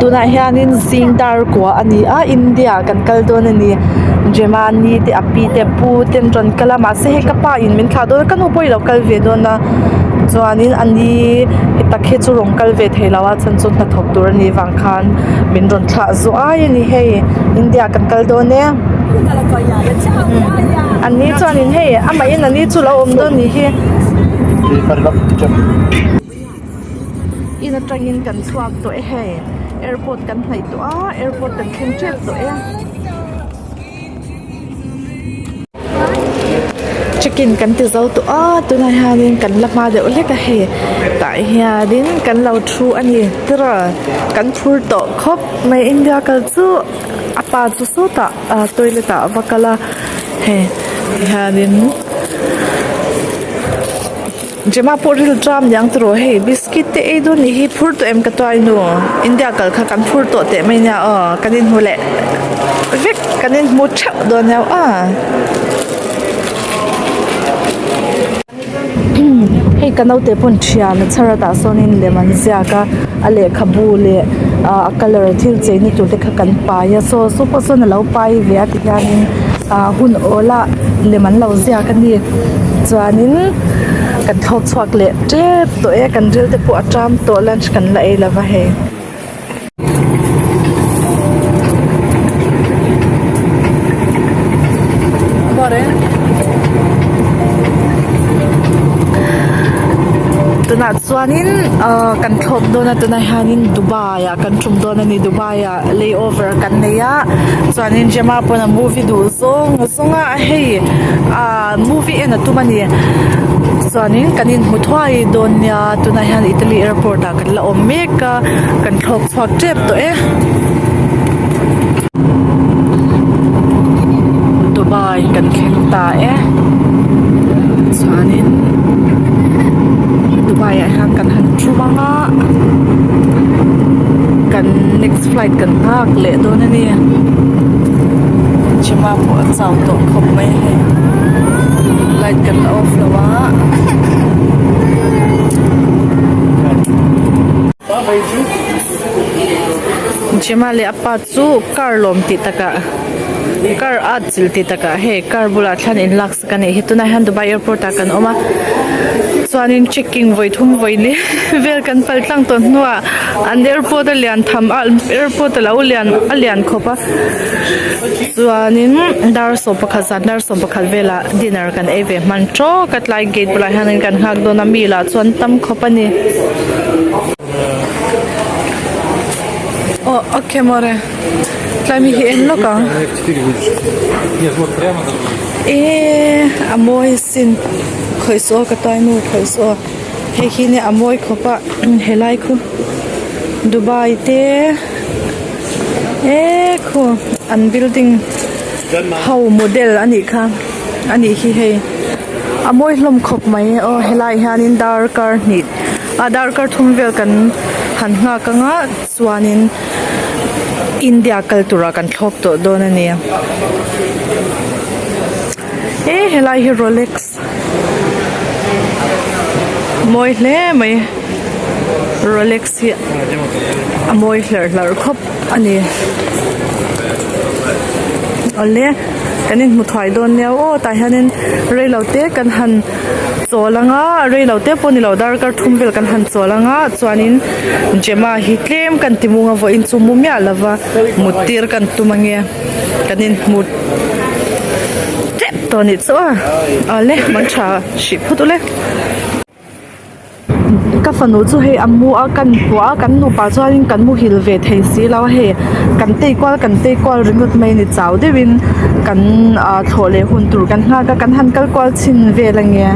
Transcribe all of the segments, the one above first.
Tunah hianin zing dar kua a ni a India kan kal dawn a ni Jemani te a pi te a pu te an rawn kal a mahse hei ka pa in min thlah dawn a ka nu pawh i lo kal ve dawn a chuanin a ni tak hi chu rawn kal ve thei lo a chhan chu hnathawk tur a nih vang khan min rawn thlah zuai a ni hei India kan kal dawn e an ni chuanin hei amah in a ni chu lo awm dawn a nih hi. In atangin kan chhuak tawh e hei airport kan hnaih tawh a airport kan thleng tep tawh e. Check in kan ti zo tawh a tunah hianin kan la hma deuh hlek a hei tah hianin kan lo thu a ni tiraw kan phur tawh khawp mai India kal chu a pa chu sawtah ah toilet ah a va kal a hei tihianin. Gemma pawh ril tram niang tiraw hei biscuit te ei dawn nih hi phur tawh em ka tuai nu India kal kha kan phur tawh teh mai nia aw kan inhmu leh vek kan inhmu theuh dawn nia aw hei ka naute pawn thian a chhar a tah sawnin lem an ziak a a lehkhabu leh ah a colour thil chei na tur te kha kan pai a saw saw pawh sawn alo pai ve a tihianin ah hun awl ah lem an lo ziak a ni chuanin kan thlawk chhuak leh tep tawh e kan ril te pawh a ṭam tawh lunch kan la ei lova hei. Tunah chuanin ah kan thlawk dawn a tunah hianin Dubai ah kan tum dawn a ni Dubai ah layover kan nei a chuanin Gemma pawn a movie duh zawng zawng a hei ah movie en a tum a ni chuanin kan inhmu thuai dawn nia tunah hian Italy airport ah kan la awm mek a kan thlawk chhuak tep tawh e. Dubai kan thleng ta e chuanin Dubai ah hian kan han thu vang a kan next flight kan nghak leh dawn a ni Chima pawh a chau tawh khawp mai hei light kan la off lo a. Gemma leh a pa chu car lawm tih takah car at chilh tih takah hei car bulah thlan in lak sak a nih hi tunah hian Dubai airport ah kan awm a chuanin checking vawi thum vawi li vel kan pal tlang tawh hnuah an airport a lian tham a airport a lo lian a lian khawp a chuanin dar 11 zan dar 11 velah dinner kan ei ve hman tawk a tlai gate bulah hianin kan nghak dawn a mi lah chuan tam khawp a ni. Aw ok mawre tlai mi hi en lawk ang eee a mawi asin khawih saw ka tuai nu khawih saw hei khi nia a mawi khawp a helai khu Dubai te eee khu an building ho model a nih kha a nih hi hei a mawi hlawm khawp mai aw helai hianin darkar hnih. a darkar thum vel kan han nghak anga chuanin India kal tura kan thlawk tawh dawn a ni e helai hi Rolex mawi hle mai Rolex hi a mawi hlarh hlarh khawp a ni awle kan inhmu thuai dawn nia aw tah hianin reilote kan han. Chawl anga rei lo te pawh ni lo darkar thum vel kan han chawl anga chuanin Gemma hi tlem kan ti mung a vawiin chu mu miah lova mut tir kan tum ange kan inhmu tep tawh anih chu a awle man tha hrih phawt ule. Ka fanu chu hei a mu a kan puah a kan nupa chuanin kan muhil ve thei si lo a hei kan tei kual kan tei kual ringawt mai a ni chau deuhin kan ah thlawh leh hun tur kan nghak a kan han kal kual chhin vel ange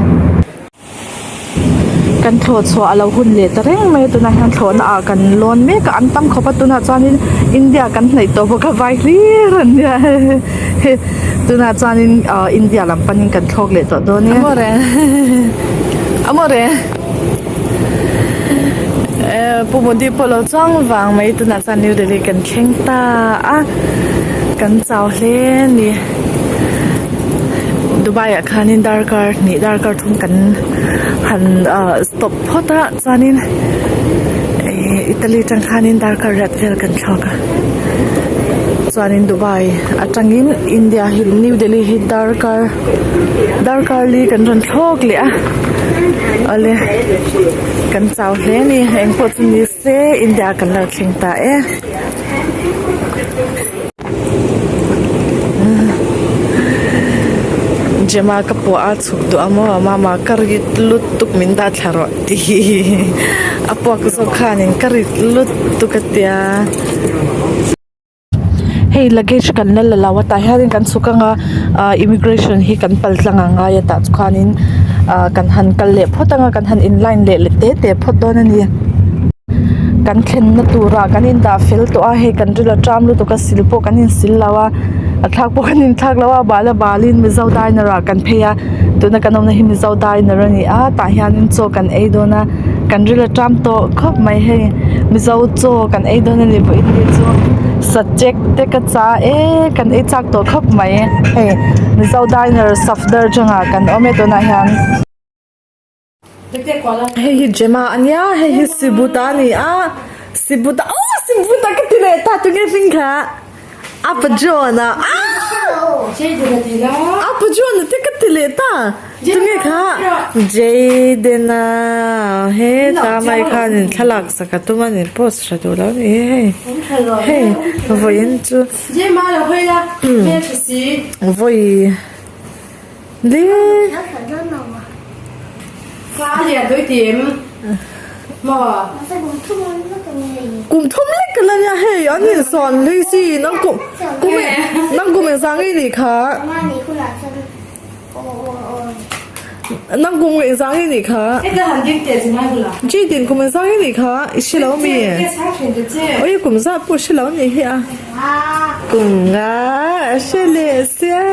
kan thlawh chhuah a lo hun leh ta reng mai a tunah hian thlawhna ah kan lawn mek a an tam khawp a tunah chuanin India kan hnaih tawh bawk a vai hlir an nia tunah chuanin ah India lam panin kan thlawk leh tawh dawn e. Amore Pu Modi pawh lo chuang vang mai tunah chuan New Delhi kan thleng ta a kan chau hle a ni Dubai ah khanin darkar hnih darkar thum kan han ah stop phawt a chuanin. Italy tang khanin darkar riat vel kan thlawk a chuanin Dubai atangin India hi New Delhi hi darkar darkar li kan rawn thlawk leh a awle kan chau hle a ni engpawh chu ni se India kan lo thleng ta e. Gemma ka puah a chhuk duh a maw mama ka rit lutuk min dah thla rawh tih a puak zawk khanin ka rit lutuk a tia. Hei luggage kan la la lo a tah hianin kan chhuk anga ah immigration hi kan pal tlang ang ngai a tah chu khanin ah kan han kal leh phawt anga kan han in line leh te te phawt dawn a ni. Kan thlenna turah kan indah fel tawh a hei kan ril a ṭam lutuk a sil pawh kan insil lo a a thlak pawh kan inthlak lo a bal a balin mizo diner ah kan phei a tuna kan awmna hi mizo diner a ni a tah hianin chaw kan ei dawn a kan ril a ṭam tawh khawp mai hei mizo chaw kan ei dawn a ni vawiin ni chu sachek te ka cha e kan ei chak tawh khawp mai hei mizo diner safdar chungah kan awm e tunah hian. Hei hi Gemma a nia hei hi Sibuta a ni a Sibuta aw Sibuta ka ti leh ta tunge hming kha Apa John a Apa John a te ka ti leh ta tunge kha Jayden a heta mai khanin thlalak sak a tum a ni post tha duh lo a ni hei hei vawiin chu vawi. Kum thum lek ka la nia hei an insawn hlei si nang kum kum nang kum engzah nge nih kha nang kum engzah nge nih kha Jayden kum engzah nge nih kha i hre lo mi oi kum zat pawh hre lo nih hi a kum nga a hre leh sia.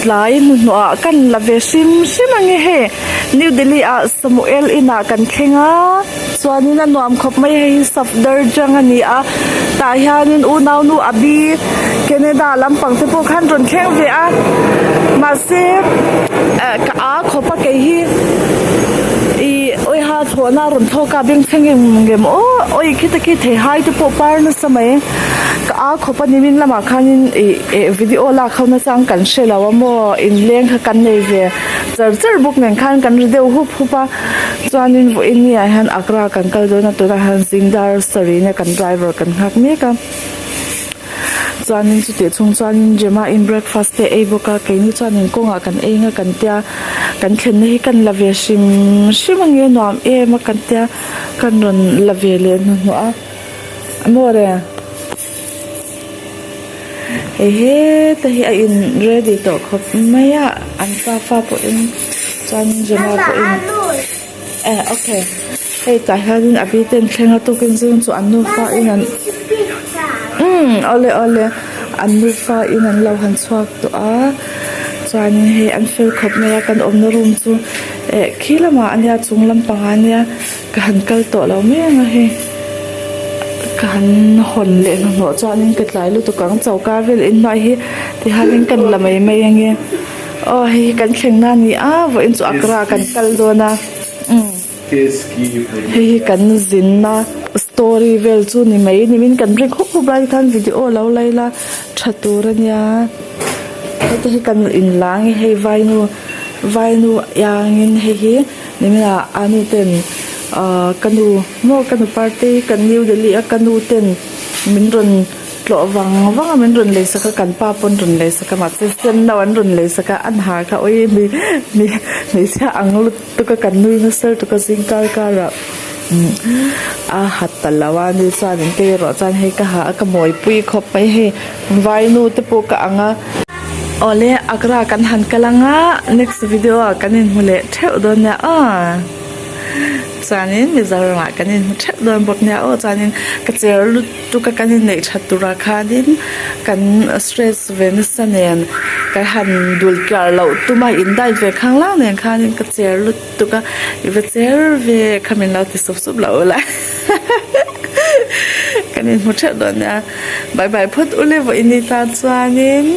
Tlai hnuhnawh ah kan la ve hrim hrim ang e hei New Delhi ah Samuel inah kan thleng a chuanin a nuam khawp mai hei hi Safdarjung a ni a tah hianin unaunu Abi Canada lampang te pawh khan rawn thleng ve a mahse eh ka a khawp a kei hi ih awiha thlawhna a rawn thlawk a beng thleng em ngem aw awi khita khi theihai te pawh par nasa mai ka a khawp a nimin lamah khanin ih eh video lak ho nachang kan hre lo a maw inleng kha kan nei ve char char bawk nen khan kan ri deuh hup hup a chuanin vawiin ni ah hian Agra kan kal dawn a tunah hian zingdar saree nia kan driver kan nghak mek a. Chuanin chutih chhung chuanin Gemma in breakfast te a ei bawk a keini chuanin kawngah kan ei nga kan tia kan thlenna hi kan la ve hrim hrim ange nuam em a kan tia kan rawn la ve leh hnuhnawh a maw le hei heta hi a in ready tawh khawp mai a an pafa pawhin chuanin Gemma pawhin eh okay hei tah hianin a bi ten thleng a tukin zing chu an nufa in an umm awle awle an nufa in an lo han chhuak tawh a chuanin hei an fel khawp mai a kan awmna room chu eh khi lamah a nia chung lampangah a nia ka han kal tawh lo mai ang a hei ka han hawn leh hnuhnawh chuanin ka tlai lutuk ang choka vel inhnuai hi tihianin kan la mai mai ange. Aw hei hi kan thleng na a ni a vawiin chu Accra kan kal dawn a umm hei hi kan zinna story vel chu ni mai nimin kan ring hup hup lai khan video lo la ila tha tur a nia heta hi kan inlang e hei vainu vainu iangin hei hi niminah anu ten ahh ka nu maw ka nu parte kan new Delhi a ka nu ten min rawn. Tlawh vang vang a min rawn lei sak a kan pa pawn rawn lei sak a mahse sen no an rawn lei sak a an ha kha awi mi mi hmeichhia ang lutuk a kan nui nasa lutuk a zing kar kar ah umm a ha ta lo a ni chuan in kei erawh chuan hei ka ha a ka mawipui khawp mai hei vainu te pawh ka ang a. Awle Agra kan han kal ang a next video ah kan inhmu leh theuh dawn nia aw. Chuanin Mizoram ah kan inhmu theuh dawn bawk nia aw chuanin ka cher lutuk a kan inneih that turah khanin kan stress ve nasa nen kan han dul kiar loh tum a in diet ve khang lang nen khanin ka cher lutuk a i va cher ve kha min lo ti sup sup loh la. Kan inhmu theuh dawn nia. Bye bye phawt ule vawiin ni ta chuanin.